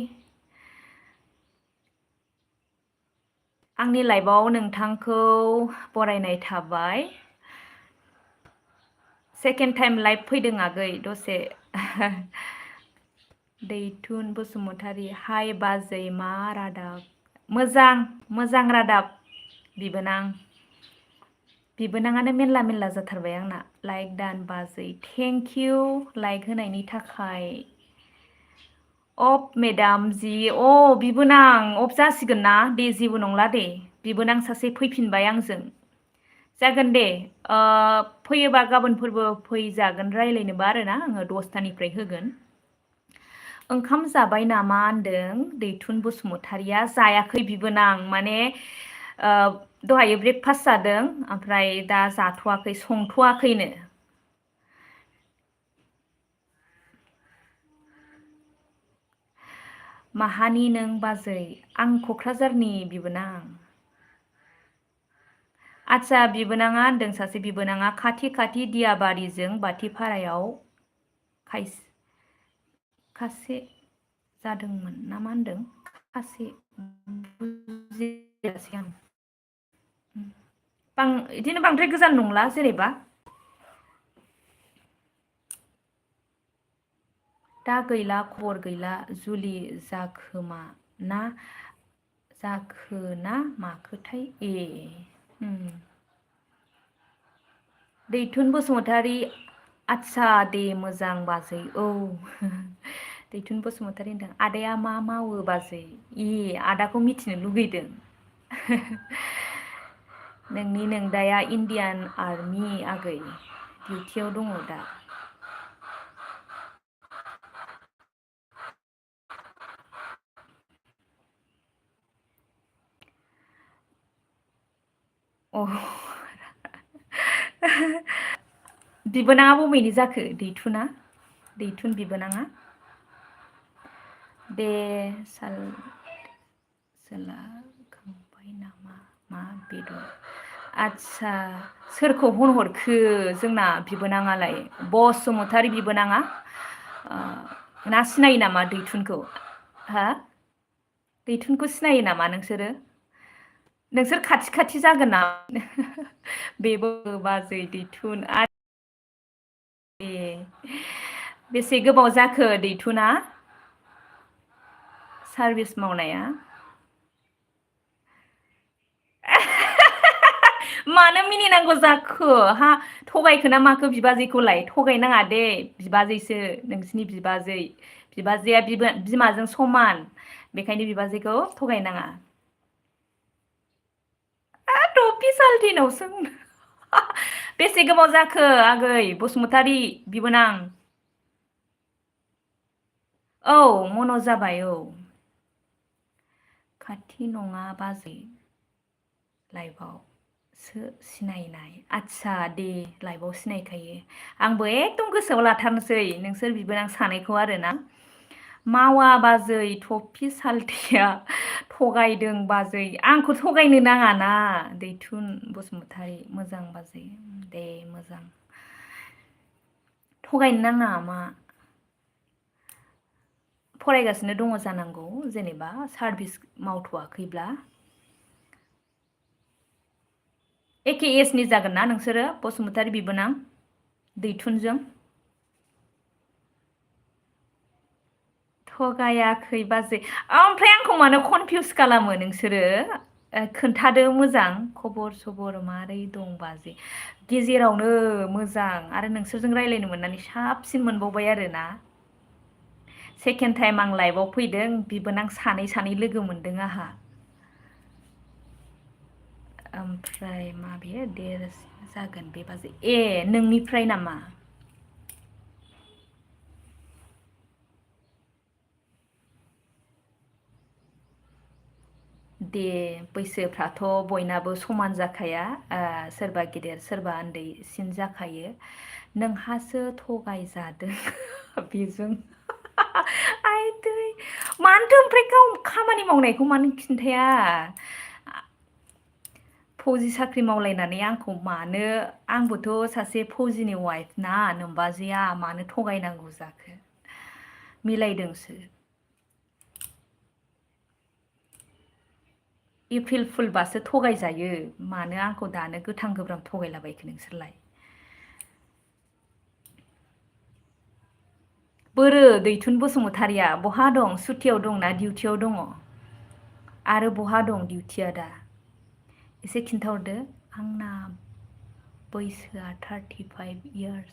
आंनि लाइफआव नोंथांखौ बरायनाय थाबाय। सेकेन्ड टाइम लाइभ फैदों आगै दसे दैथुन बसुमतारी हाय बाजै मा रादाब मोजां रादाब बिबोनां। बिबोनाङानो मेरला जाथारबाय आंना लाइक दान बाजै थेंक इउ लाइक होनायनि थाखाय। अफ मेदाम जि बिबोनां अफ जासिगोन ना दे जेबो नंला दे बिबोनां सासे फैफिनबाय आंजों जागोन दे फैयोबा गाबोनफोरबो फैजागोन रायलायनोबा आरोना आङो 10टानिफ्राय होगोन। ओंखाम जाबाय नामा होनदों दैथुन बसुमतारिया जायाखै बिबोनां माने दहायो ब्रेकफास्ट जादों ओमफ्राय दा जाथ'वाखै संथ'वाखैनो। माहानि नों बाजै आं क'क्राझारनि बिबोनां। आदसा बिबोनाङा होनदों सासे बिबोनाङा खाथि दियाबारिजों बाथिपारायाव खासे जादोंमोन ना मा होनदों खासे बुजियासै आं बिदिनो बांद्राय गोजान नंला जेनेबा दा गैला खबर गैला जुलि जाखोमा ना जाखोना माखोथाय दैथुन बसुमतारी आदसा दे मोजां बाजै दैथुन बसुमतारी होनदों आदाया मा मावो बाजै आदाखौ मिथिनो लुगैदों। नोंनि नोंदाया इण्डियान आर्मि आगै डिउटियाव दङ दा। बिबोनाङा बबेनि जाखो दैथुन बिबोनाङा दे सोलाखांबाय नामा मा बेदर आदसा सोरखौ होनहरखो जोंना बिबोनाङालाय बसुमतारी बिबोनाङा ना सिनायो नामा दैथुनखौ हा दैथुनखौ सिनायो नामा नोंसोर खाथि जागोन ना बेबो बाजै दैथुन बेसे गोबाव जाखो दैथुना सार्भिस मावनाया मानो मिनिनांगौ जाखो हा थगायखो ना माखो बिबाजैखौलाय थगायनाङा दे बिबाजैसो नोंसिनि बिबाजैया बिमाजों समान बेखायनो बिबाजैखौ थगायनाङा। टफि साल्टिनाव सों बेसे गोबाव जाखो आगै बसुमतारी बिबोनां मन' जाबाय खाथि नङा बाजै लाइफआवसो सिनायनाय आदसा दे लाइफआव सिनायखायो आंबो एकदम गोसोआव लाथारनोसै नोंसोर बिबोनां सानैखौ आरोना मावा बाजै टफि साल्टिया थगायदों बाजै आंखौ थगायनो नाङाना दैथुन बसुमतारी मोजां बाजै दे मोजां थगायनो नाङा मा फरायगासिनो दङ जानांगौ जेनेबा सार्भिस मावथ'वाखैब्ला एखे एजनि जागोन ना नोंसोरो बसुमतारी बिबोनां दैथुनजों थगायाखै बाजै ओमफ्राय आंखौ मानो कनफिउस खालामो नोंसोरो खोन्थादो मोजां खबर सबर मारै दं बाजै गेजेरावनो मोजां आरो नोंसोरजों रायज्लायनो मोननानै साबसिन मोनबावबाय आरोना सेकेन्ड टाइम आं लाइभआव फैदों बिबोनां सानै लोगो मोनदों आंहा ओमफ्राय माबे देरसिन जागोन बे बाजै नोंनिफ्राय नामा दे बैसोफ्राथ' बयनाबो समान जाखाया सोरबा गिदिर सोरबा उन्दैसिन जाखायो नोंहासो थगायजादों बेजों आइदै मानोथो ओमफ्राय गाव खामानि मावनायखौ मानो खिन्थाया फौजि साख्रि मावलायनानै आंखौ मानो आंबोथ' सासे फौजिनि वाइफ ना नोमबाजैया मानो थगायनांगौ जाखो मिलायदोंसो एप्रिल फुलबासो थगायजायो मानो आंखौ दानो गोथां गोब्राम थगायलाबायखो नोंसोरलाय बोरो दैथुन बसुमतारिया बहा दं सुटियाव दंना डिउटियाव दङ आरो बहा दं डिउटिया दा एसे खिन्थाहरदो आंना बैसोआ 35 years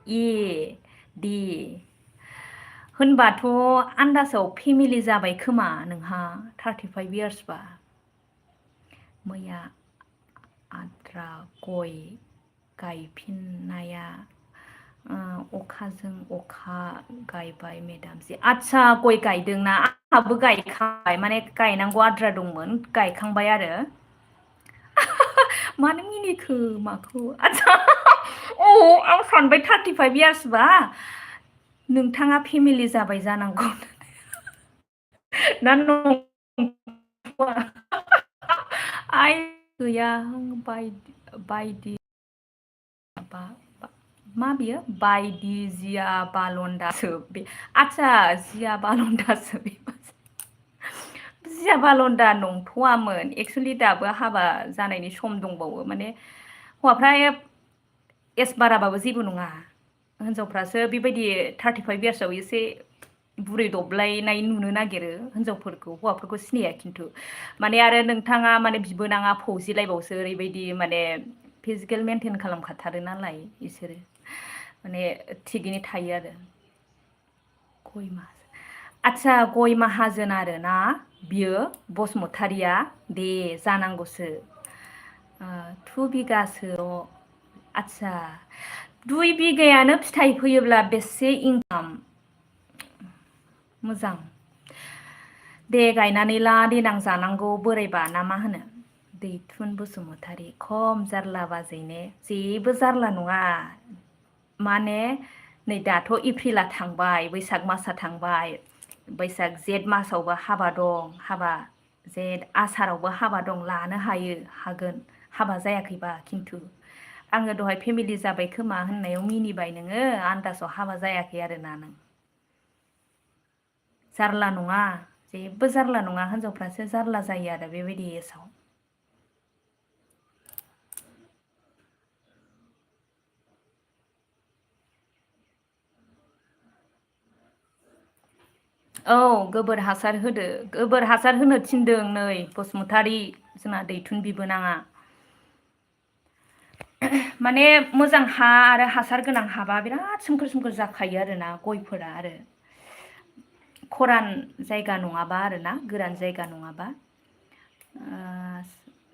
ए दे होनबाथ' आन्दासाव फेमिलि जाबाय खोमा नोंहा 35 years बा मैया आद्रा गय गायफिननाया अखाजों अखा गायबाय मेदाम जे आच्छा गय गायदोंना आंहाबो गायखांबाय माने गायनांगौ आद्रा दंमोन गायखांबाय आरो मानो मिनिखो माखौ आच्छा अ आं सानबाय 35 years बा नोंथाङा फेमिलि जाबाय जानांगौ ना नंथ'आ आइ गैया बायदि मा बियो बायदि जिया बालन्दासो बे आच्छा जिया बालन्दासो बे जिया बालन्दा नंथ'आमोन एक्सुवेलि दाबो हाबा जानायनि सम दंबावो माने हौवाफ्रा एज बाराबाबो जेबो नङा हिनजावफ्रासो बेबायदि 35 yearsआव एसे बुरै दबलायनाय नुनो नागिरो हिनजावफोरखौ हौवाफोरखौ सिनाया खिन्थु माने आरो नोंथाङा माने बिबोनाङा फौजिलायबावसो ओरैबायदि माने फिजिकेल मेनटेन खालामखाथारो नालाय इसोरो माने थिगैनो थायो आरो गय आच्छा गय माहाजोन आरो ना बियो बसुमतारिया दे जानांगौसो 2 बिगासो आच्छा 2 बिगायानो फिथाइ फैयोब्ला बेसे इनकाम मोजां दे गायनानै ला देनां जानांगौ बोरायबा ना मा होनो दैथुन बसुमतारी खम जारला बाजैने जेबो जारला नङा माने नै दाथ' एप्रिला थांबाय बैसाग मासा थांबाय बैसाग जेठ मासावबो हाबा दं हाबा जेठ आसारावबो हाबा दं लानो हायो हागोन हाबा जायाखैबा खिन्थु आङो दहाय फेमिलि जाबाय खोमा होननायाव मिनिबाय नोङो आन्दासाव हाबा जायाखै आरोना नों जारला नङा जेबो जारला नङा हिनजावफ्रासो जारला जायो आरो बेबायदि एसाव औ गोबोर हासार होदो गोबोर हासार होनो थिनदों नै बसुमतारी जोंना दैथुन बिबोनाङा माने मोजां हा आरो हासार गोनां हाबा बिराद सोमखोर सोमखोर जाखायो आरोना गयफोरा आरो खरान जायगा नङाबा आरोना गोरान जायगा नङाबा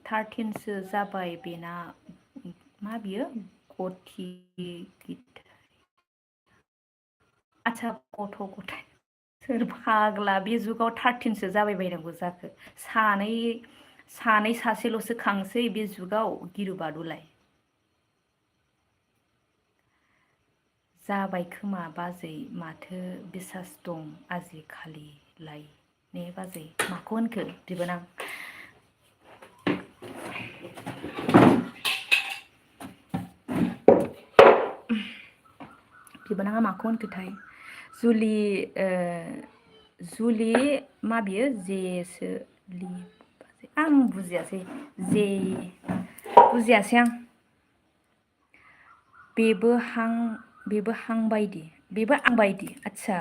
13सो जाबाय बेना मा बियो गथि आच्छा गथ' गथाय सोर फाग्ला बे जुगाव 13सो जाबाय बायनांगौ जाखो सानै सासेल'सो खांसै बे जुगाव गिरु बारुलाय जाबाय खोमा बाजै माथो बिसास दं आजिखालिलाय ने बाजै माखौ होनखो बिबोनां बिबोनाङा माखौ होनखोथाय जुलि मा बियो जेसो आं बुजियासै जे बुजियासै आं बेबो हां बायदि बेबो आं बायदि आच्छा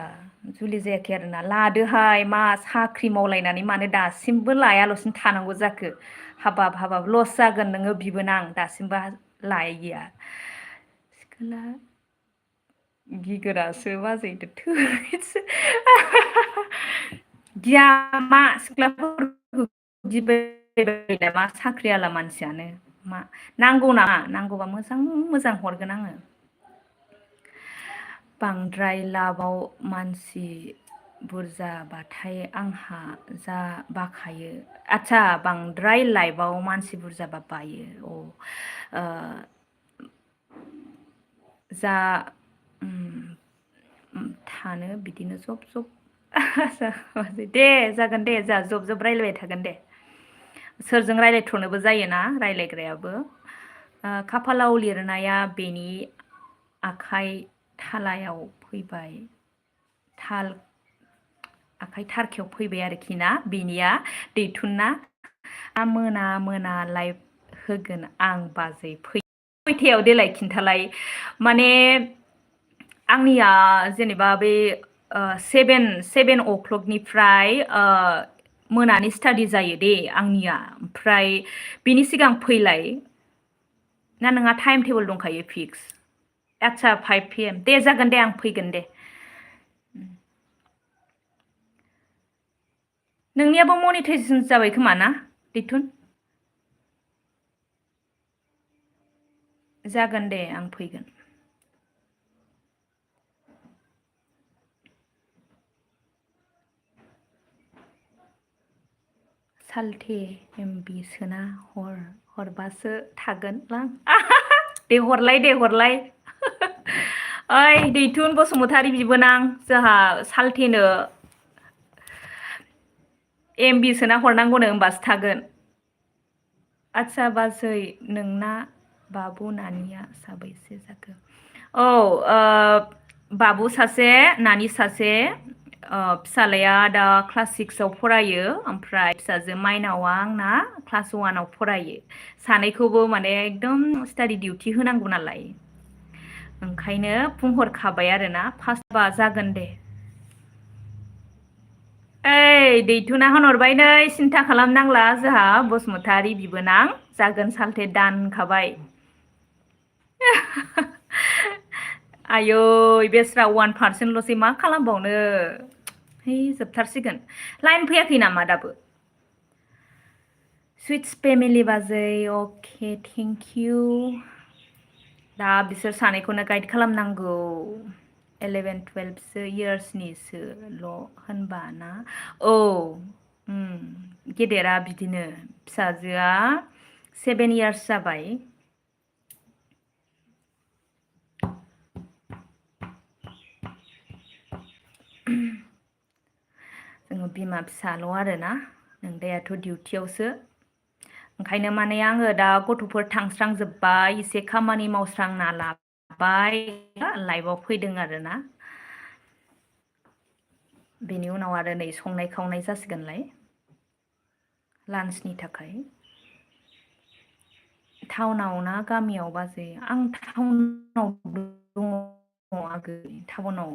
जुलि जायाखै आरोना लादोहाय मा साख्रि मावलायनानै मानो दासिमबो लायाल'सिनो थानांगौ जाखो हाबाब लस जागोन नोङो बिबोनां दासिमबो लायैया सिख्ला गिगोरासो बाजैदो थैसो गिया मा सिख्लाफोरखौ गिबाय नामा साख्रियाला मानसियानो मा नांगौ नामा नांगौबा मोजां हरगोन आङो बांद्राय लाबाव मानसि बुरजाबाथाय आंहा जा बाखायो आच्छा बांद्राय लाइफआव मानसि बुरजाबा बायो जा थानो बिदिनो जब दे जागोन दे जा जब रायलायबाय थागोन दे सोरजों रायलायथ्र'नोबो जायोना रायलायग्रायाबो खाफालाव लिरनाया बेनि आखाइ थालायाव फैबाय आखाइ थारखायाव फैबाय आरोखि ना बेनिया दैथुनना मोना लाइभ होगोन आं बाजै खयथायाव देलाय खिन्थालाय माने आंनिया जेनेबा बे 7 o'clockनिफ्राय मोनानि स्टाडि जायो दे आंनिया ओमफ्राय बिनि सिगां फैलाय ना नोंहा टाइम टेबोल दंखायो फिक्स आदसा 5 PM दे जागोन दे आं फैगोन दे नोंनियाबो मनिटाइजेसन जाबाय खोमा ना दैथुन जागोन दे आं फैगोन साल्थे MB सोना हरबासो थागोन लां दे हरलाय ओइ दैथुन बसुमतारी बिबोनां जोंहा साल्थेनो MB सोना हरनांगौनो होमबासो थागोन आदसा बाजै नोंना बाबु नानिया साबैसे जाखो औ बाबु सासे नानि सासे फिसालाया दा क्लास 6आव फरायो ओमफ्राय फिसाजो माइनावा आंना क्लास 1आव फरायो सानैखौबो माने एकदम स्टाडि डिउटि होनांगौ नालाय ओंखायनो बुंहरखाबाय आरोना फार्स्टबा जागोन दे ओइ दैथुना होनहरबाय नै सिन्था खालामनांला जोंहा बसुमतारी बिबोनां जागोन साल्थे दान होनखाबाय आयै बेस्रा 1%ल'सै मा खालामबावनो है जोबथारसिगोन लाइन फैयाखै नामा दाबो सुइट्स फेमिलि बाजै अके थेंक इउ दा बिसोर सानैखौनो गाइड खालामनांगौ 11-12 इयार्सनिसोल' होनबा ना औ गेदेरा बिदिनो फिसाजोआ 7 इयार्स जाबाय जोङो बिमा फिसाल' आरोना नोंदायाथ' डिउटियावसो ओंखायनो माने आङो दा गथ'फोर थांस्रांजोब्बा एसे खामानि मावस्रांना लाबाय लाइभआव फैदों आरोना बेनि उनाव आरो नै संनाय खावनाय जासिगोनलाय लान्चनि थाखाय टाउनाव ना गामियाव बाजै आं टाउनाव दङ आगै टाउनाव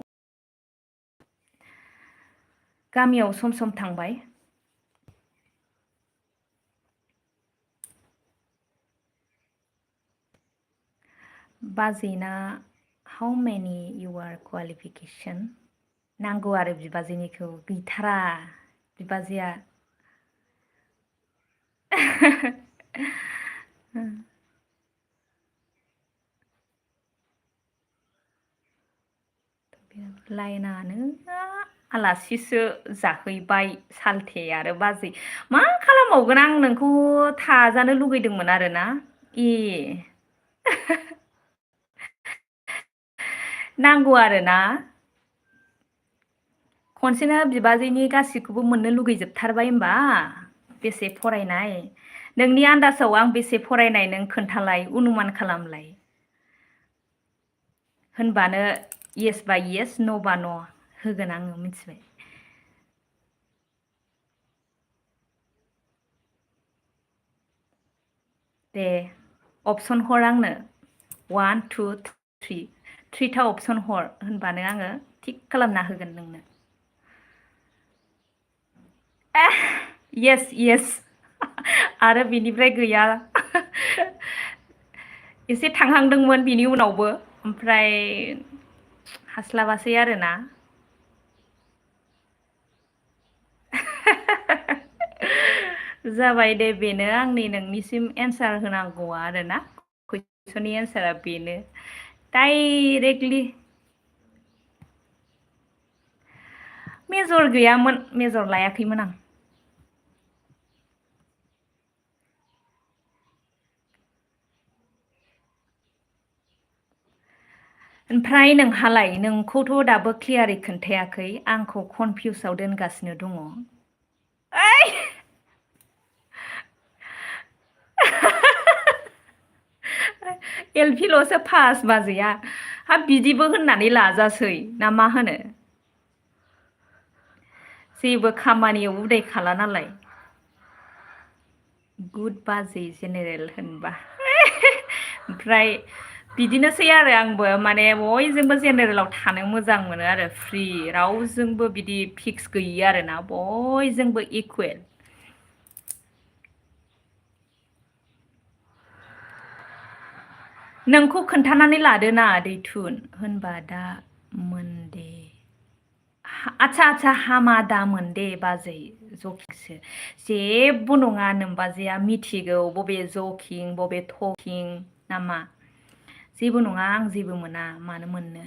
गामियाव सम सम थांबाय बाजैना हाउ मेनि इउआर क्वालिफिकेसन नांगौ आरो बिबाजैनिखौ गैथारा बिबाजैया लाइनानो आलासिसो जाहैबाय साल्थे आरो बाजै मा खालामबावगोन आं नोंखौ थाजानो लुगैदोंमोन आरोना ए नांगौ आरोना खनसेनो बिबाजैनि गासिखौबो मोननो लुगैजोबथारबाय होमबा बेसे फरायनाय नोंनि आन्दासाव आं बेसे फरायनाय नों खोन्थालाय अनुमान खालामलाय होनबानो येस बा येस न' बा न' होगोन आङो मिथिबाय दे अपसन हर आंनो 1 2 3 3था अपसन हर होनबानो आङो थिक खालामना होगोन नोंनो येस येस आरो बिनिफ्राय गैया एसे थांहांदोंमोन बिनि उनावबो ओमफ्राय हास्लाबासै आरोना जाबाय दे बेनो आंनि नोंनिसिम एन्सार होनांगौआ आरोना कुइसननि एन्सारा बेनो डाइरेक्टलि मेजर गैयामोन मेजर लायाखैमोन आं ओमफ्राय नोंहालाय नोंखौथ' दाबो क्लियारै खोन्थायाखै आंखौ कनफिउसाव दोनगासिनो दङ ओइ एलपिल'सो पास बाजैया हाब बिदिबो होननानै लाजासै ना मा होनो जेबो खामानियाव उदाय खाला नालाय गुड बाजै जेनेरेल होनबा ओमफ्राय बिदिनोसै आरो आंबो माने बयजोंबो जेनेरेलाव थानो मोजां मोनो आरो फ्रि रावजोंबो बिदि फिक्स गैयि आरोना बयजोंबो इकुवेल नोंखौ खोन्थानानै लादोना दैथुन होनबा दा मोनदे आच्छा हामा दामोन दे बाजै जकिंसो जेबो नङा नोमबाजैया मिथिगौ बबे जकिं बबे थकिं नामा जेबो नङा आं जेबो मोना मानो मोननो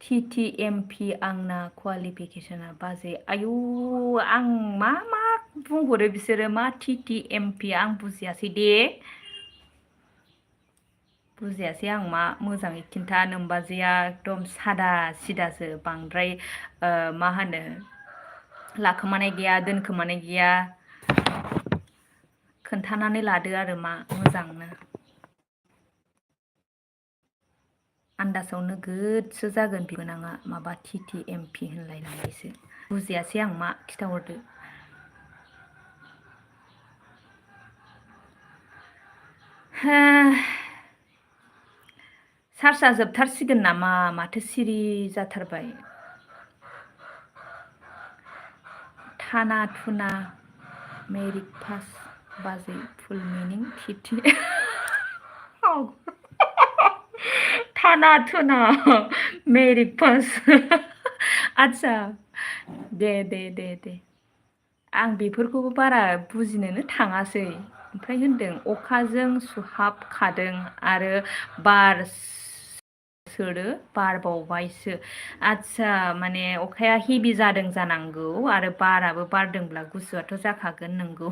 TTMP आंना क्वालिफिकेसना बाजै आयु आं मा बुंहरो बिसोरो मा TTMP आं बुजियासै दे बुजियासै आं मा मोजाङै खिन्था नोमबाजैया एकदम सादा सिदासो बांद्राय मा होनो लाखोमानाय गैया दोनखोमानाय गैया खोन्थानानै लादो आरो मा मोजांनो आन्दासाव नोगोदसो जागोन बिबोनाङा माबा TTMP होनलायनानैसो बुजियासै आं मा खिथाहरदो चार्जआ जोबथारसिगोन नामा माथो सिरि जाथारबाय थाना थुना मेरिक पास बाजै फुल मिनिं TT थाना थुना मेरिक पास आच्छा दे आं बेफोरखौबो बारा बुजिनोनो थाङासै ओमफ्राय होनदों अखाजों सुहाबखादों आरो बार सोरो बारबावबायसो आच्छा माने अखाया हेभि जादों जानांगौ आरो बाराबो बारदोंब्ला गुसुआथ' जाखागोन नोंगौ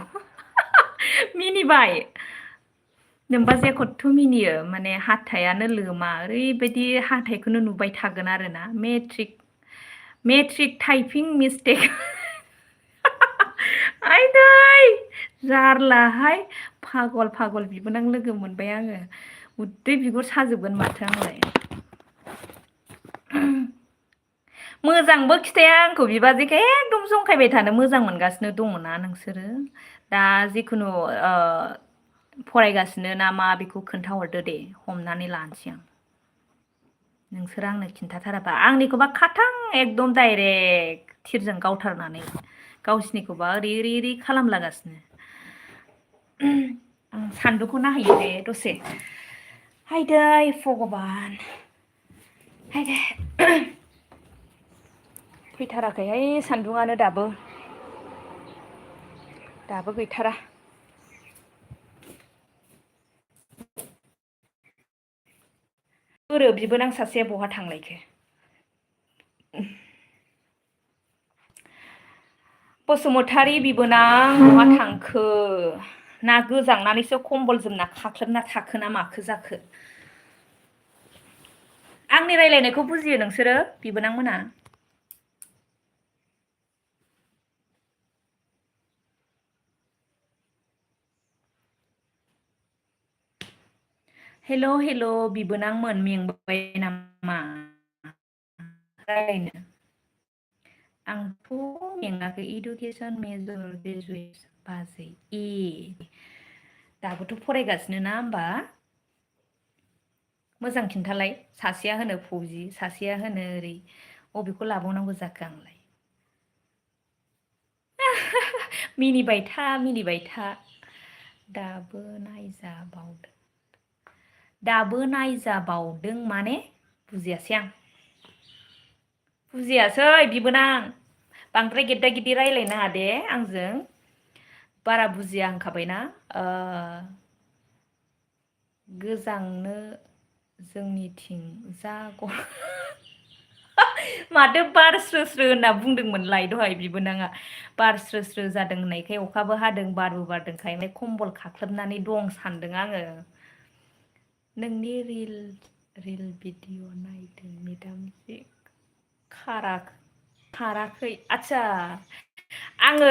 मिनिबाय नोमबाजैया खथ्थ' मिनियो माने हाथायानो लोमा ओरैबायदि हाथायखौनो नुबाय थागोन आरोना मेट्रिक टाइपिं मिस्टेक आइदै जारलाहाय पागल बिबोनां लोगो मोनबाय आङो उदै बिगुर साजोबगोन माथो आंलाय मोजांबो खिथाया आंखौ बिबाजैखौ एकदम जंखायबाय थानो मोजां मोनगासिनो दङना नोंसोरो दा जिखुनु फरायगासिनो ना मा बेखौ खोन्थाहरदो दे हमनानै लानोसै आं नोंसोर आंनो खिन्थाथाराबा आंनिखौबा खाथां एकदम डाइरेक्ट थिरजों गावथारनानै गावसिनिखौबा ओरै खालामलागासिनो आं सान्दुंखौ नायहैयो दे दसे हायदै भगबान हायदे फैथाराखैहाय सान्दुङानो दाबो गैथारा बिबोनां सासेया बहा थांलायखो बसुमतारी बिबोनां बहा थांखो ना गोजांनानैसो कम्बल जोमना खाख्लोबना थाखो ना माखो जाखो आंनि रायलायनायखौ बुजियो नोंसोरो बिबोनांमोना हेल' बिबोनांमोन मेंबाय नामा रायलायनो आंथ' मेङाखै इडुकेसन मेजर ग्रेजुवेट बाजै दाबोथ' फरायगासिनो ना होमबा मोजां खिन्थालाय सासेया होनो फौजि सासेया होनो ओरै अबेखौ लाबावनांगौ जाखो आंलाय मिनिबाय था दाबो नायजाबावदों माने बुजियासै आं बुजियासै बिबोनां बांद्राय गेद्दा गेद्दि रायलायनो नाङा दे आंजों बारा बुजिया होनखाबायना गोजांनो जोंनिथिं जा माथो बार स्रो होनना बुंदोंमोनलाय दहाय बिबोनाङा बार स्रो जादों होननायखाय अखाबो हादों बारबो बारदोंखाय ओमफ्राय कम्बल खाख्लोबनानै दं सान्दों आङो नोंनि रिल भिडिअ नायदों मेदामजि खाराखै आच्छा आङो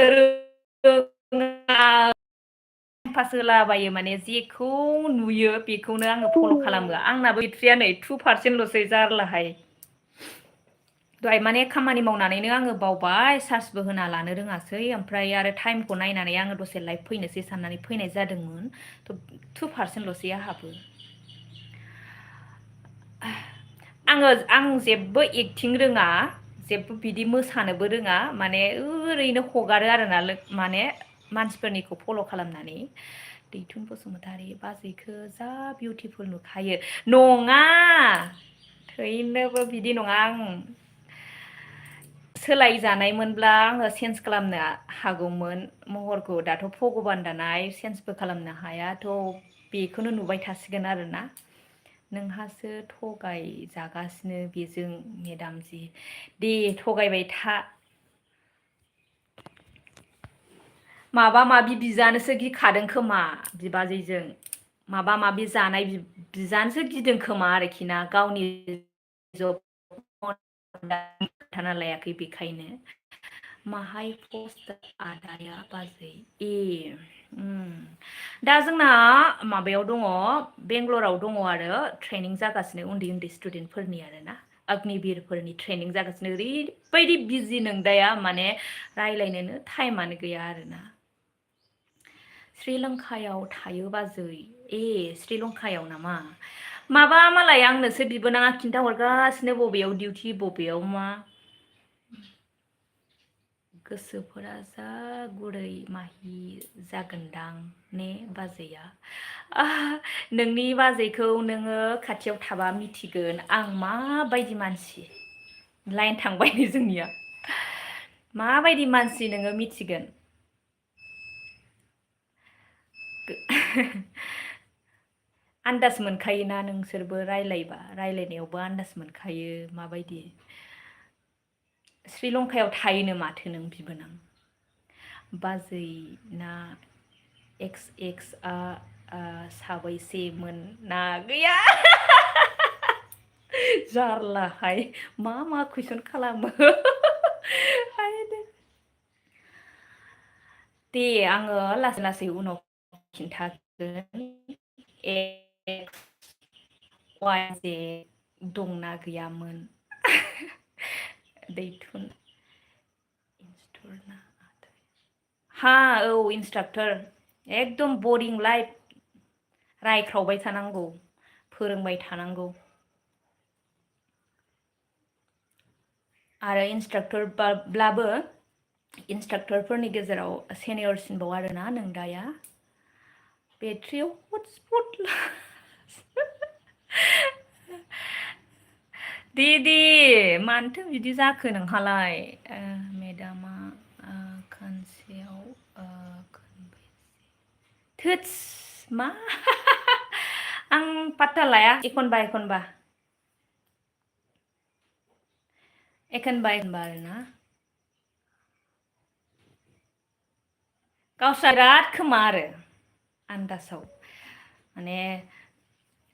पास होलाबायो माने जेखौ नुयो बेखौनो आङो फल' खालामो आंनाबो बेट्रिया नै 2% ल'सै जारलाहाय दहाय माने खामानि मावनानैनो आङो बावबाय चार्जबो होना लानो रोङासै ओमफ्राय आरो टाइमखौ नायनानै आङो दसे लाइभ फैनोसै साननानै फैनाय जादोंमोन थ' 2%ल'सै आंहाबो आं जेबो एक्टिं रोङा जेबो बिदि मोसानोबो रोङा माने ओरैनो हगारो आरोना माने मानसिफोरनिखौ फल' खालामनानै दैथुन बसुमतारी बाजैखौ जा बिउटिफुल नुखायो नङा थैनोबो बिदि नङा आं सोलायजानायमोनब्ला आङो चेन्ज खालामनो हागौमोन महरखौ दाथ' भगबान दानाय चेन्जबो खालामनो हाया थ' बेखौनो नुबाय थासिगोन आरोना नोंहासो थगायजागासिनो बेजों मेदामजि दे थगायबाय था माबा माबि बिजानोसो गिखादों खोमा बिबाजैजों माबा माबि जानाय बिजानोसो गिदों खोमा आरोखि ना गावनि जब खोन्थाना लायाखै बेखायनो माहाय पस्ट आदाया बाजै दा जोंना माबायाव दङ बेंगलराव दङ आरो ट्रेनिं जागासिनो उन्दै उन्दै स्टुडेन्टफोरनि आरोना अग्निबिरफोरनि ट्रेनिं जागासिनो ओरैबायदि बिजि नोंदाया माने रायलायनोनो टाइमानो गैया आरोना श्रीलंकायाव थायो बाजै श्रीलंकायाव नामा माबा मालाय आंनोसो बिबोनाङा खिन्थाहरगासिनो बबेयाव डिउटि बबेयाव मा गोसोफोरा जा गुरै माहि जागोनदां ने बाजैया नोंनि बाजैखौ नोङो खाथियाव थाबा मिथिगोन आं माबायदि मानसि लाइन थांबाय नै जोंनिया माबायदि मानसि नोङो मिथिगोन आन्दाज मोनखायोना नोंसोरबो रायलायबा रायलायनायावबो आन्दाज मोनखायो माबायदि श्रीलंकायाव थायोनो माथो नों बिबोनां बाजैना एक्सआ साबैसेमोन ना गैया जारलाहाय मा कुइसन खालामो दे आङो लासै लासै उनाव खिन्थागोन जे दंना गैयामोन दैथुन औ इन्सट्राक्टर एकदम बरिं लाइफ रायख्रावबाय थानांगौ फोरोंबाय थानांगौ आरो इन्सट्राक्टरब्लाबो इन्सट्राक्टरफोरनि गेजेराव सेनियरसिनबाव आरोना नों दाया बेट्रियाव हटस्पट दे मानोथो बिदि जाखो नोंहालाय मेदामा खनसेयाव थोथस मा आं पात्ता लाया एखनबा आरोना गावस्रा बिराद खोमा आरो आन्दासाव माने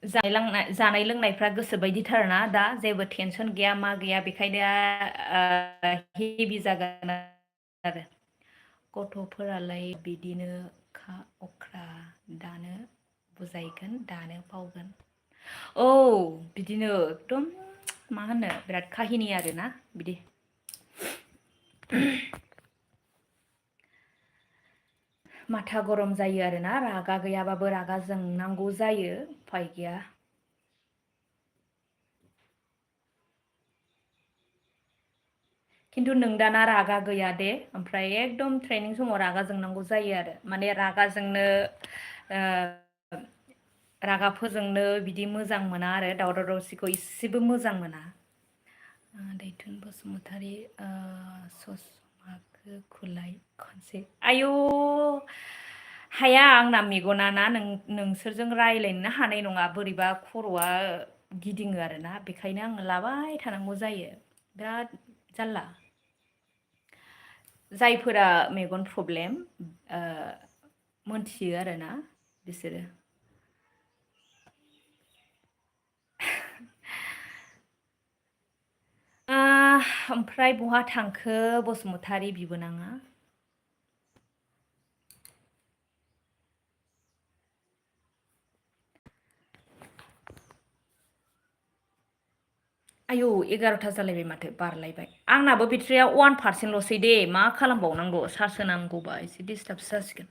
जानाय लोंनायफ्रा गोसोबायदिथारना दा जेबो टेनसन गैया मा गैया बेखायनो हेभि जागोन आरो गथ'फोरालाय बिदिनो अख्रा दानो बुजायगोन दानो बावगोन औ बिदिनो एकदम मा होनो बिराद काहिनि आरोना बिदि माथा गरम जायो आरोना रागा गैयाबाबो रागा जोंनांगौ जायो उफाय गैया खिन्थु नों दाना रागा गैया दे ओमफ्राय एकदम ट्रेनिं समाव रागा जोंनांगौ जायो आरो माने रागा जोंनो रागा फोजोंनो बिदि मोजां मोना आरो दावराव दावसिखौ इसेबो मोजां मोना दैथुन बसुमतारी ससमाखौ खुलाय खनसे आयौ हाया आंना मेगना ना नोंसोरजों रायलायनो हानाय नङा बोरैबा खर'आ गिदिङो आरोना बेखायनो आङो लाबाय थानांगौ जायो बिराद जारला जायफोरा मेगन प्रब्लेम मोनथियो आरोना बिसोरो ओमफ्राय बहा थांखो बसुमतारी बिबोनाङा आयौ 11था जालायबाय माथो बारलायबाय आंनाबो बेटारिया 1%ल'सै दे मा खालामबावनांगौ चार्ज होनांगौबा एसे डिस्टार्ब जासिगोन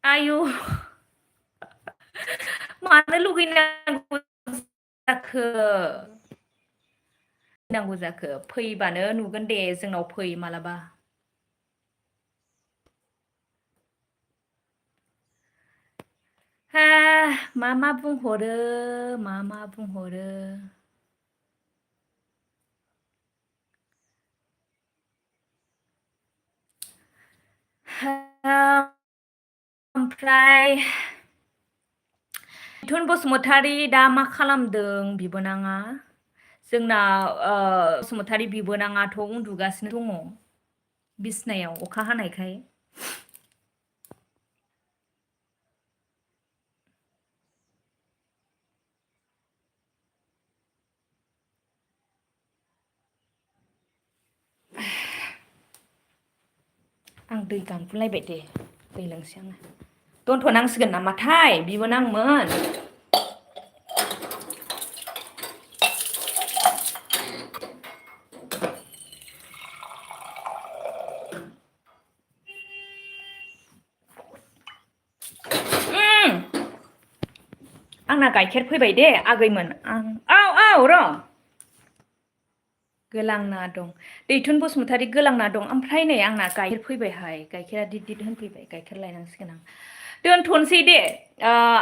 आयौ मानो लुगैनांगौ जाखो नांगौ जाखो फैबानो नुगोन दे जोंनाव फै मालाबा हा मा बुंहरो मा बुंहरो ओमफ्राय मिथुन बसुमतारी दा मा खालामदों बिबोनाङा जोंना बसुमतारी बिबोनाङाथ' उन्दुगासिनो दङ बिसनायाव अखा हानायखाय आं दै गांफुलायबाय दे दै लोंसै आङो दोनथ'नांसिगोन नामाथाय बिबोनांमोन आंना गाइखेर फैबाय दे आगैमोन आं औ र' गोलांना दं दैथुन बसुमतारी गोलांना दं ओमफ्राय नै आंना गाइखेर फैबायहाय गाइखेरा दिद होनफैबाय गाइखेर लायनांसिगोन आं दोनथ'नोसै दे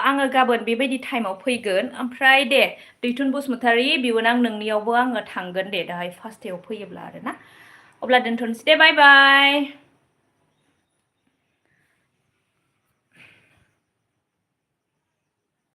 आङो गाबोन बेबायदि टाइमाव फैगोन ओमफ्राय दे दैथुन बसुमतारी बिबोनां नोंनियावबो आङो थांगोन दे दाहाय 5थायाव फैयोब्ला आरोना अब्ला दोनथ'नोसै दे बाय बाय